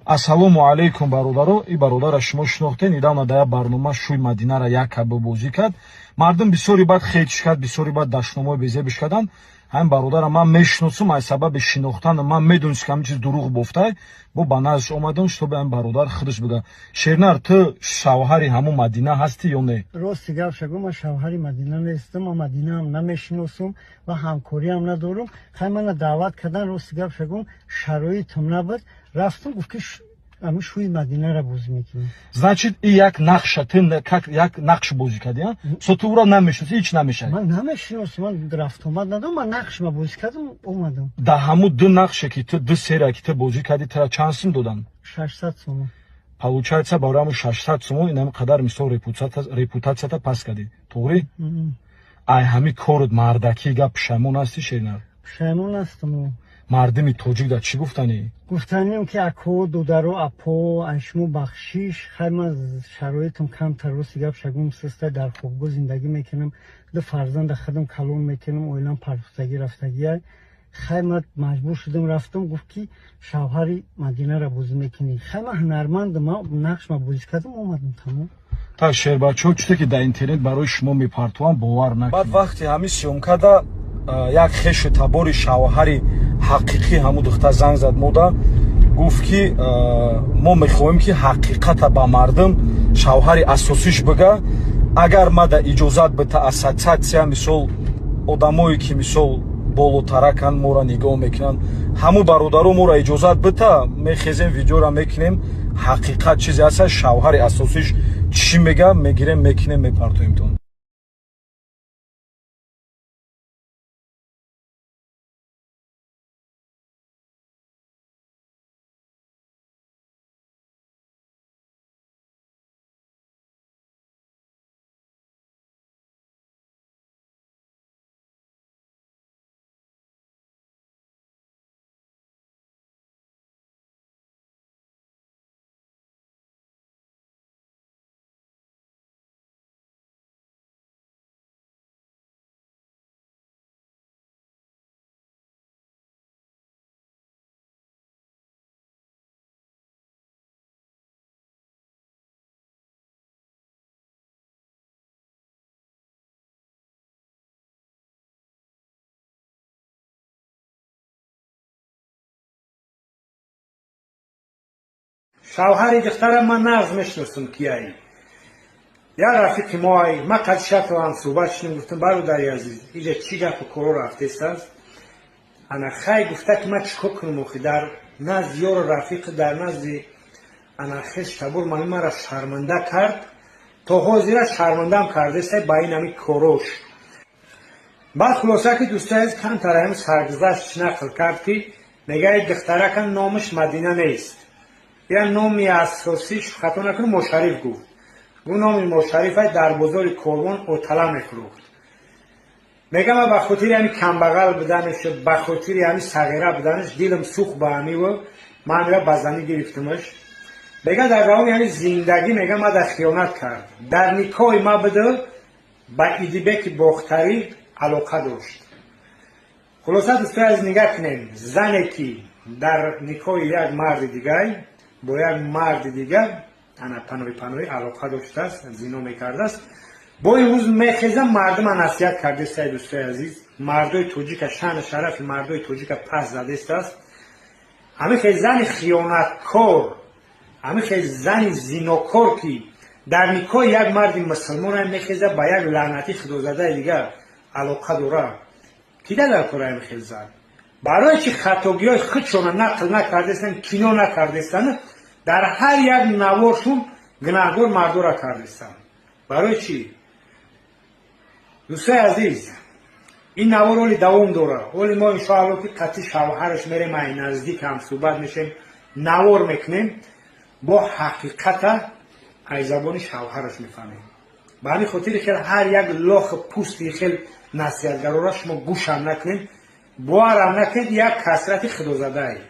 Ассалому алайкум, бародаро. И бародара шумо шинохтен. Недавно дар як барнома шӯи Мадинара як каба бозӣ кард. Мардум бисёри бад хейтиш кард, бисёри бад дашномҳои безебиш карданд. Ҳамин бародара ман мешиносум. Аз сабаби шинохтан ман медонист, ки ҳамин чиз дурӯғ бофтай. Бо ба наздиш омадам, чтобы ҳамин бародар худаш бига. Шернар, ту шавҳари ҳамун Мадина ҳастӣ ё не? Рости гап шагӯ, ман шавҳари Мадина нестам. Ман Мадинаам намешиносум ва ҳамкориам надорум. Хай, мана даъват кардан, рости гап шагӯ, шароитам набуд, рафтам. Гуфт, ки ами шӯи Мадинара бозӣ мекунем. Значит, и як нақша, ту как як нақш бозӣ кардӣ, а? Со ту ӯро намешиносӣ, ҳеч намешавӣ? Ман намешиносум, ман рафтомад надорам. Ман нақшма бозӣ кардам, омадам. Дар ҳамун ду нақше, ки ту, ду серия ки ту бозӣ кардӣ, тура чанд сум доданд? 600 сомон. Получается, барои ҳамун 600 сомон инами қадар, мисол, репутатсията паст кардӣ, туғрӣ? Ай ҳами корут, мардакӣ гап, пушаймон ҳастӣ, Шернар? Пушаймон ҳастам. Мардуми тоҷик дар чӣ гуфтанӣ? Гуфтанем, ки ако, додаро, апо, ай шумо бахшиш. Хай, ман шароитам камтар, рости гап шагум, систа, дар хобгоҳ зиндагӣ мекунам. Ду фарзанда худам калон мекунам, оилам партуфтагӣ рафтагия. Хай, ман маҷбур шудам, рафтам. Гуфт, ки шавҳари Мадинара бозӣ мекунӣ. Хай, ман ҳунармандам, ман нақшма бозӣ кардам, омадам, тамом. Так, шербачаҳо, чизе ки дар интернет барои шумо мепартовам, бовар накунед. Баъд вақте ҳамин съёмкада як хешу табори шавҳари ҳақиқӣ ҳамун духтар занг зад мода, гуфт, ки мо мехоҳем, ки ҳақиқата ба мардум шавҳари асосиш бига. Агар мада иҷозат бита ассотсиатсия, мисол, одамое ки, мисол, болотараканд, моро нигоҳ мекунанд, ҳамун бародаро моро иҷозат бита, мехезем, видеора мекунем. Ҳақиқат чизе ҳаста, шавҳари асосиш чӣ мега, мегирем, мекунем, мепартоемтон. Шавҳари духтарам ман нағз мешиносам, кияй. Як рафиқи моай. Ма қад шатоам суҳбат шудем, гуфтам: «Бародари азиз, иҷа чӣ гапу коро рафтестааст?» Ана хай, гуфта, ки ман чӣ кор кунам охи, дар назди ёру рафиқи, дар назди ана хеш табор мани мара шарманда кард, то ҳозира шармандам кардестай ба ин ҳами корош. Баъд хулоса, ки дӯстои азиз, камтар ҳами саргузашт нақл кард, ки мегаи духтаракам номаш Мадина нест, я номи асосиш, хато накунам, Мошариф гуфт. Гу номи Мошарифай, дар бозори Корвон отала мефурӯхт. Мегам, ба хотири ҳами камбағал буданаш, ба хотири ҳами сағира буданаш дилам сӯхт ба ҳамиву ман ира ба занӣ гирифтамаш. Мега, дар давоми ҳами зиндагӣ, мега, ма дар хиёнат кард, дар никоҳи ма буда, ба Идибеки Бохтарӣ алоқа дошт. Хулоса, дӯстои азиз, нигаҳ кунем: зане ки дар никоҳи як марди дигай бо як марди дигар ана панои панои алоқа доштааст, зино мекардааст, бо имрӯз мехезам мардума насиҳат кардестай. Дӯстои азиз, мардои тоҷика, шаъну шарафи мардои тоҷика пас задестааст. Ҳамин хел зани хиёнаткор, ҳамин хел зани зинокор, ки дар никоҳи як марди мусулмона мехеза, ба як лаънатӣ худозадаи дигар алоқа дора, кида дар кора ҳамин хел зан? Барои чи хатогиҳои худшона нақл накардестанд, кино накардестанд? Дар ҳар як наворшун гунаҳгор мардора кардестанд. Барои чӣ? Дӯстои азиз, ин навор оли давом дора. Оли мо, иншоалло, ки қатъи шавҳараш мерем, ай наздик ҳам суҳбат мешем, навор мекунем, бо ҳақиқата ай забони шавҳараш мефаҳмем. Ба ҳамин хотири хел ҳар як лохи пӯсти хел насиҳатгарора шумо гӯшам накунед, боварам накунед, як касрати худозадае.